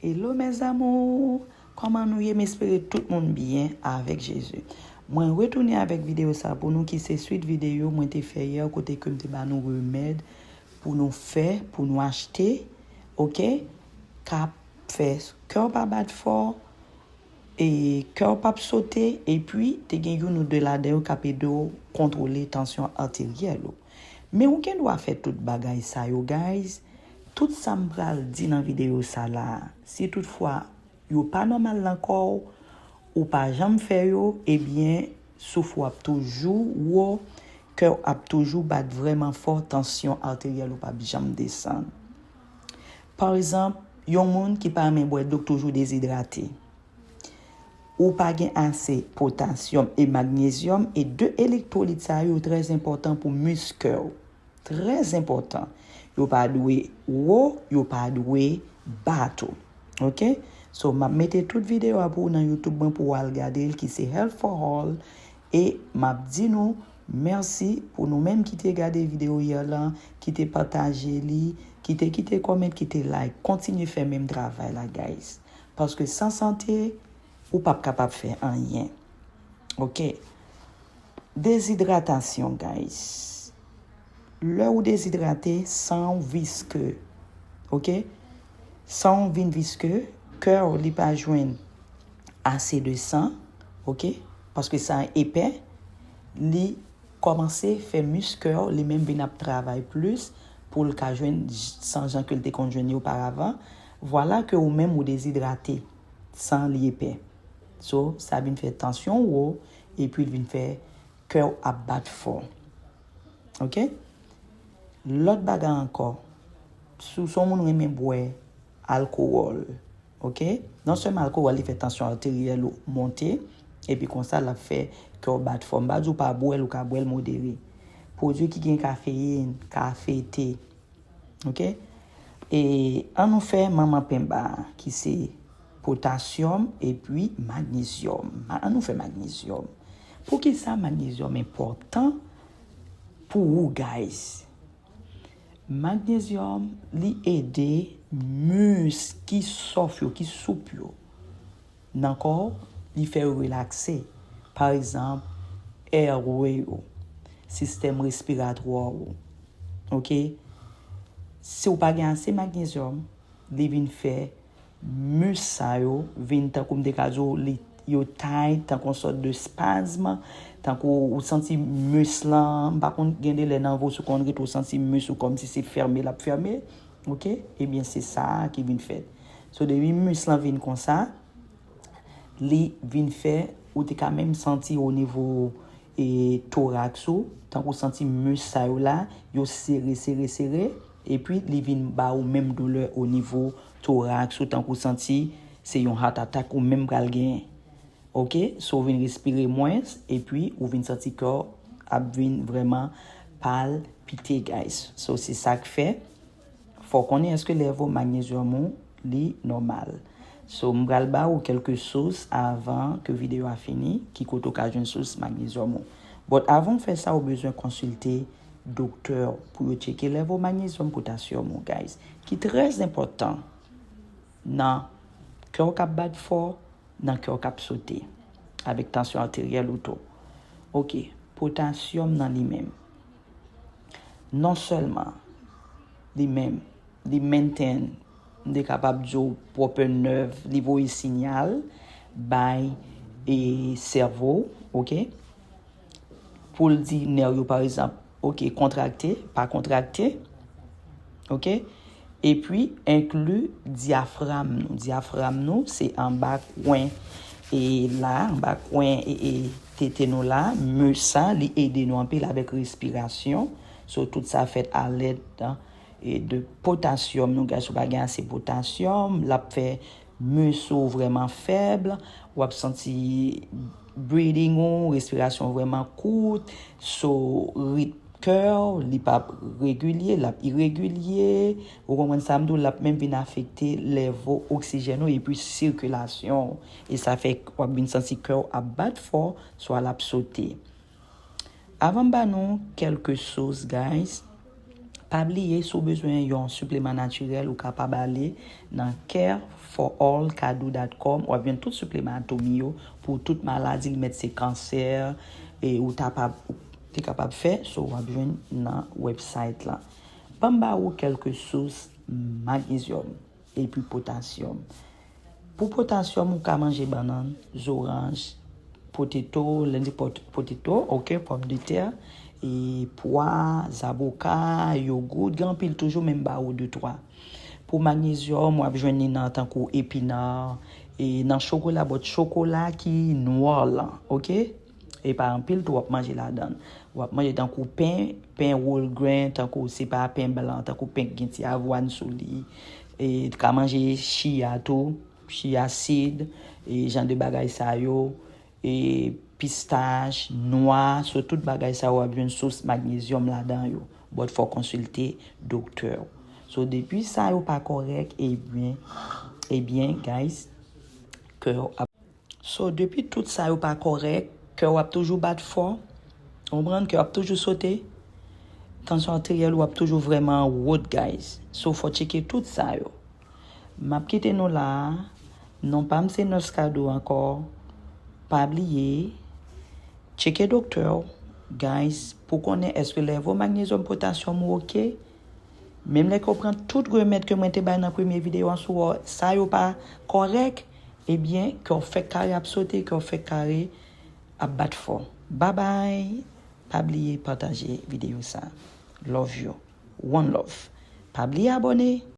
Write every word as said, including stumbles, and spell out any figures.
Hello mes amours, kòman nou ye? M espere tout moun byen avèk Jezi. Mwen retounen avèk videyo sa pou nou ki se swit videyo mwen te fè yè kote ke m te ba nou remèd pou nou fè, pou nou achte, oke? K ap fè kè w pa bat fò, e kè w p ap sote, epi te gen youn ou de ladan yo k ap ede w kontwole tansyon ateryèl ou. Men ou gen dwa fè tout bagay sa yo, guys. Tout sa m pral di nan videyo sa la a, si toutfwa yo pa nòmal nan kò w, ou pa janm fè yo, ebyen, souf ou ap toujou wo, kè w ap toujou bat vrèman fò, tansyon ateryèl ou p ap janm desann. Pa egzanp, yon moun ki pa renmen bwè dlo, k toujou dezidrate. Ou pa gen ase potasyòm e magnezyòm, e de elektwolit sa yo trè enpòtan pou mis kè w. Trè enpòtan. Yo pa dwe wo, yo pa dwe ba tou. Oke? So, m ap mete tout videyo a pou ou nan YouTube mwen pou w al gade l ki se Health for All. E m ap di nou mèsi pou nou menm ki te gade videyo yè lan, ki te pataje li, ki te kite kòmant, ki te like. Kontinye fè menm travay la, guys. Paske san sante, ou p ap kapab fè anyen. Oke? Dezidratasyon, guys. Lè ou dezidrate, san w viske. Oke? San w vin viske, kè w li pa jwenn ase de san, oke? Paske san epè, li kòmanse fè mis kè w li menm vin ap travay plis pou l ka jwenn san jan ke l te konn jwenn yo oparavan. Vwala ke ou menm ou dezidrate, san li epè. So, sa vin fè tansyon w wo, epi l vin fè kè w ap bat fò. Oke? Lòt bagay ankò, si w se yon moun renmen bwè alkowòl, oke? Non sèlman alkowòl, li fè tansyon ateryèl ou monte, epi konsa, l ap fè kè w bat fò. M pa di w pa bwè l, ou ka bwè l modere. Pwodui ki gen kafeyin, kafe, te, oke? E ann nou fè manman penba, ki se potasyòm epi magnezyòm. Ma-, ann nou fè magnezyòm. Poukisa magnezyòm enpòtan pou ou, guys? Magnezyòm, li ede mis ki sòf yo, ki soup yo nan kò w, li fè yo relakse. Pa egzanp, airway ou, sistèm respiratwa ou. Oke? Si w pa gen ase magnezyòm, li vin fè mis sa yo vin tankou m te ka di w, li, yo tight, tankou yon sòt de spasm, tankou ou santi mis lan, m pa konn, gen de lè nan vos ou konn ret ou santi mis ou kòmsi se fèmen l ap fèmen, oke? Ebyen, se sa a ki vin fèt. So, depi mis lan vin konsa, li vin fè, ou te ka menm santi o nivo, e, toraks ou, tankou w santi mis sa yo la, yo sere, sere, sere, epi li vin ba ou menm doulè o nivo toraks ou, tankou w santi se yon heart attack ou menm pral genyen. Oke? So, w vin respire mwens, epi ou vin santi kè w ap vin vrèman palpite, guys. So, se sa k fè fò w konnen èske level magnezyòm ou li nòmal. So, m pral ba ou kèlke sous avan ke videyo a fini, ki kote w ka jwenn sous magnezyòm ou. But avan w fè sa, ou bezwen konsilte doktè w pou yo tcheke level magnezyòm, potasyòm ou, guys, ki trè enpòtan nan kè w k ap bat fò, nan kè w k ap sote, avèk tansyon ateryèl ou tou. Oke, potasyòm nan li menm. Non sèlman li menm, li maintain, m te kapab di w proper nerve, li voye siyal bay, e, sèvo w, oke? Pou l di nè w yo, pa egzanp, oke, kontrakte, pa kontrakte, oke? Epi, enkli dyafram nou. Dyafram nou, se anba kwen, e, la, anba kwen, e, e, tete nou la, mis sa, li ede nou anpil avèk respirasyon. So, tout sa fèt alèd, e, de potasyòm nou, guys, ou pa gen ase potasyòm, l ap fè mis ou vrèman fèb, w ap santi breathing ou, respirasyon ou vrèman kout, so ritm kè w, li p ap regilye, l ap iregilye, ou konprann sa m di w, l ap menm vin afekte level oksijèn ou epi sikilasyon w, e sa fè w ap vin santi kè w ap bat fò, swa l ap sote. Avan m ba nou kèlke sous, guys, Pa bliye, si w bezwen yon sipleman natirèl, ou kapab ale nan care for all kado dot com. W ap jwenn tout sipleman Atomy yo pou tout maladi, li mèt se kansè, e ou ta pa, ou te kapab fè, so w ap jwenn nan website la. Ban m ba ou kèlke sous magnezyòm epi potasyòm. Pou potasyòm, ou ka manje bannann, zoranj, poteto, lè n di pot- poteto, ok, pòmdetè, e pwa, zaboka, yogout, gen anpil toujou, men m ba ou de twa. Pou magnezyòm, w ap jwenn li nan tankou epina, e nan chokola, but chokola ki nwa lan, ok? E pa anpil tou w ap manje ladan l. W ap manje tankou pen, pen whole grain, tankou se pa pen blan, tankou pen ki gen ti avwàn sou li. E ka manje chia tou, chia seed, e jan de bagay sa yo, e pistach, nwa, so tout bagay sa yo w ap jwenn sous magnezyòm ladan yo. But fò w konsilte doktè w. So depi sa yo pa kòrèk, ebyen, ebyen, guys, kè w ap So, depi tout sa yo pa kòrèk, kè w ap toujou bat fò, w konprann, kè w ap toujou sote, tansyon ateryèl ou ap toujou vrèman wot, guys. So, fò tcheke tout sa yo. M ap kite nou la a. Non pa m se Nurse Kado ankò. Pa bliye, tcheke doktè w, guys, pou konnen èske lèvo magnezyòm potasyòm ou oke. Menm lè ke w pran tout remèd ke mwen te bay nan premye videyo an, si w wè sa yo pa kòrèk, ebyen, kè w fèk kare ap sote, kè w fèk kare ap bat fò. Babay! Pa bliye pataje videyo sa. Love you. One love. Pa bliye abòne!